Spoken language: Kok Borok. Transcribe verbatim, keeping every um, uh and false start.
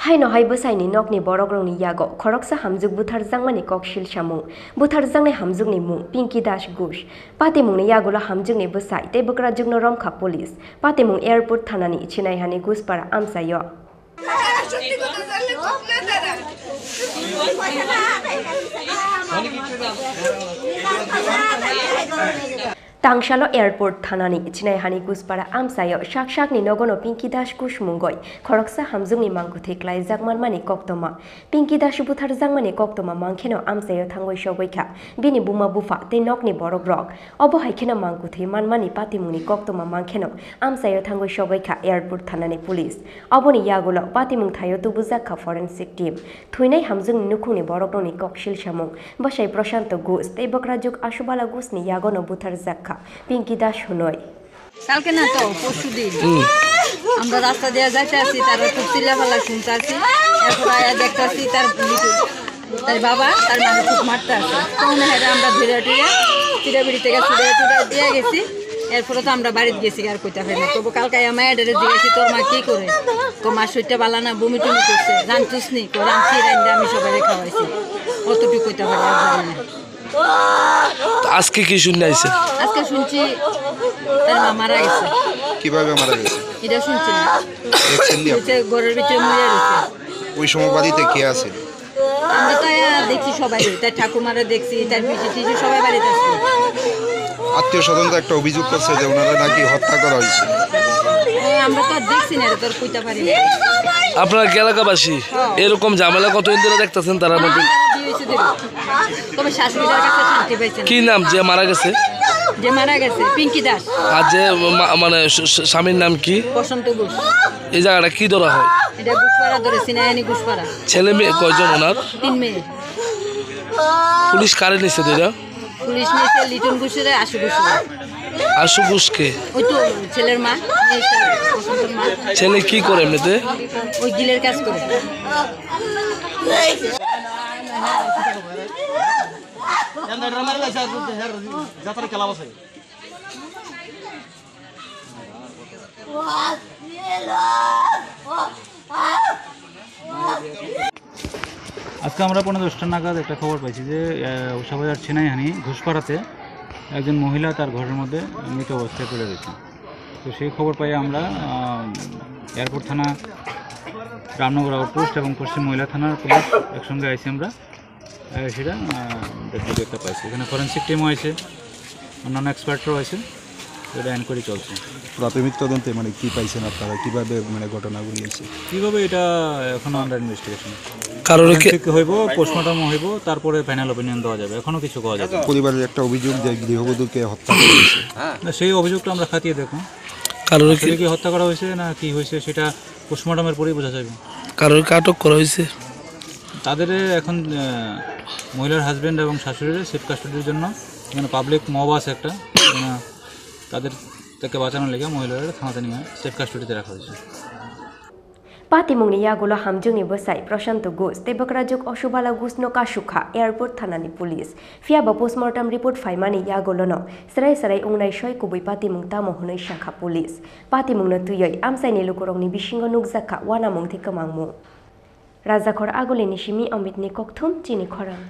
Haino hai bwsaini nokni borokrokni yago khoroksa hamjwk butharjakmani koksil samung. Butharjaknai hamjwkni mung Pinky Das Ghosh. Patimungni yagulo hamjwkni bwsai tei bwkrajwkno romkha police. Patimung Airport thanani Chinaihani Guspara amchaio. Tangsalo Airport thanani Chinaihani Guspara amchaio sak sakni nogono Pinky Das Ghosh mungoi khoroksa hamjwkni mangkwthwi klaijak manmani koktoma. Pinky Das butharjakmani koktoma mangkheno amchaio thangwi sogwi kha bini buma bupha tei nokni borokrok. Obo hai kheno mangkwthwi manmani patimungni koktoma mangkheno amchaio thangwi sogwi kha Airport thanani police. Oboni yagulo patimung thaio tubujak kha forensic team. Thwinai hamjwkni nukhungni borokrokni koksil samung bwsai Prashanto Ghosh tei bwkrajwk Ashubala Ghoshni yagono butharjak kha Pinky Das hwnwi. কালকে না তো, পরশু দিন। হুম। আমরা রাস্তা দিয়ে যাইতে আছি, তারা খুব চিল্লাফাল্লা শুনতে আছি। এরপর আয়া দেখতে আছি তার লিটু, তার বাবা, তার মাকে খুব মারতে আছে। তখন হেরে আমরা ধীরে ধীরে চিড়াবিড়ি থেকে ছুটে টুটে দিয়ে গেছি। এরপরে তো আমরা বাড়িতে গেছি, আর কইতে পারি না। তবু কালকে আমার এডারে জিজ্ঞাসি, "তোর মা কি করে?" কো, "মা শরীরটা ভালো না, বমি টমি করছে।" "রাঁধছিস নি?" কো, "রাঁধছি, রান্না আমি সবাই খাওয়াইছি।" অতটুকু কইতে পারি, আর জানি না। তো আজকে কি শুনে আইছেন? আজকে শুনছি তার মা মারা গেছে। কিভাবে মারা গেছে? এটা শুনছি না। দেখছেন নি আপনি? হচ্ছে ঘরের ভিতরে মরে রয়েছে। ওই সময় বাড়িতে কে আছে? আমরা তো আয়া দেখছি সবাই, তার ঠাকুমারা দেখছি, তার পিসি টিসি সবাই বাড়িতে আছে। আত্মীয় স্বজন তো একটা অভিযোগ করছে যে ওনারা নাকি হত্যা করা হয়েছে। হ্যাঁ, আমরা তো আর দেখছি না, এটা তো আর কইতে পারি না। আপনারা কি এলাকাবাসী? হ্যাঁ। এরকম ঝামেলা কতদিন ধরে দেখতেছেন তারার মধ্যে? তারা বিয়ে হয়েছে দেবে। তবে শাশুড়ির কাছে শান্তি পাইছে না। কি নাম যে মারা গেছে? যে মারা গেছে, পিঙ্কি দাস। আর যে মা-, মানে স-, স-, স্বামীর নাম কি? বসন্ত ঘোষ। এই জায়গাটা কি ধরা হয়? এটা ঘোষপাড়া ধরে, সিনায়ানি ঘোষপাড়া। ছেলে মেয়ে কয়জন ওনার? তিন মেয়ে। পুলিশ কারে নিছে ধরে? পুলিশ নিছে লিটন ঘোষের, আশু ঘোষের। আশু ঘোষ কে? ওই তো ছেলের মা, এই তো বসন্তর মা। ছেলে কি করে এমনিতে? ওই গিলের কাজ করে। যাত্রা খেলা বসে। আজকে আমরা পৌনে দশটা নাগাদ একটা খবর পাইছি যে, আহ, উষাবাজার ছিনাইহানি ঘোষপাড়াতে একজন মহিলা তার ঘরের মধ্যে মৃত অবস্থায় পড়ে রয়েছে। তো সেই খবর পাই আমরা, আহ, এয়ারপোর্ট থানা, রামনগর আউটপোস্ট এবং পশ্চিম মহিলা থানার পুলিশ একসঙ্গে আইছি আমরা। আহ, সেটা, আহ, দেখতে দেখতে পাইছি। এখানে ফরেন্সিক টিমও আছে, অন্যান্য এক্সপার্টরাও আছে, এটা এনকোয়ারি চলছে। প্রাথমিক তদন্তে মানে কি পাইছেন আপনারা, কিভাবে মানে ঘটনাগুলি হয়েছে? কিভাবে এটা এখনো আন্ডার ইনভেস্টিগেশন। কারোর কি ফরেন্সিক হইব, পোস্টমর্টম হইব, তারপরে ফাইনাল ওপিনিয়ন দেওয়া যাবে, এখনো কিছু কওয়া যাবে না। পরিবারের একটা অভিযোগ যে গৃহবধূকে হত্যা করা হয়েছে। না, সেই অভিযোগটা আমরা খতিয়ে দেখুন। কারোর কি আসলে কি হত্যা করা হয়েছে না কি হয়েছে সেটা পোস্টমর্টমের পরেই বোঝা যাবে। কারোর কি আটক করা হয়েছে? তাদের এখন, আহ, মহিলার হাজবেন্ড এবং শাশুড়ির সেফ কাস্টডির জন্য, এখানে পাবলিক মব আছে একটা, এখানে তাদের, তাকে বাঁচানোর লেগে মহিলারা থানাতে নিয়ে সেফ কাস্টডিতে রাখা হয়েছে। Patimungni yagulo hamjwkni bwsai Prashanto Ghosh tei bwkrajwk Ashubala Ghoshno kasukha airport thanani police. Phiyaba postmortem report phaimani yagulono srai srai wngnai soi kubui patimung tamo hwnwi sakha police. Patimungno twiwi amchaini lukurokni bisingo nukjakha uanamung tei kwmangmung. Rajakhor Agulini simi Amitni kokthum chini khorang.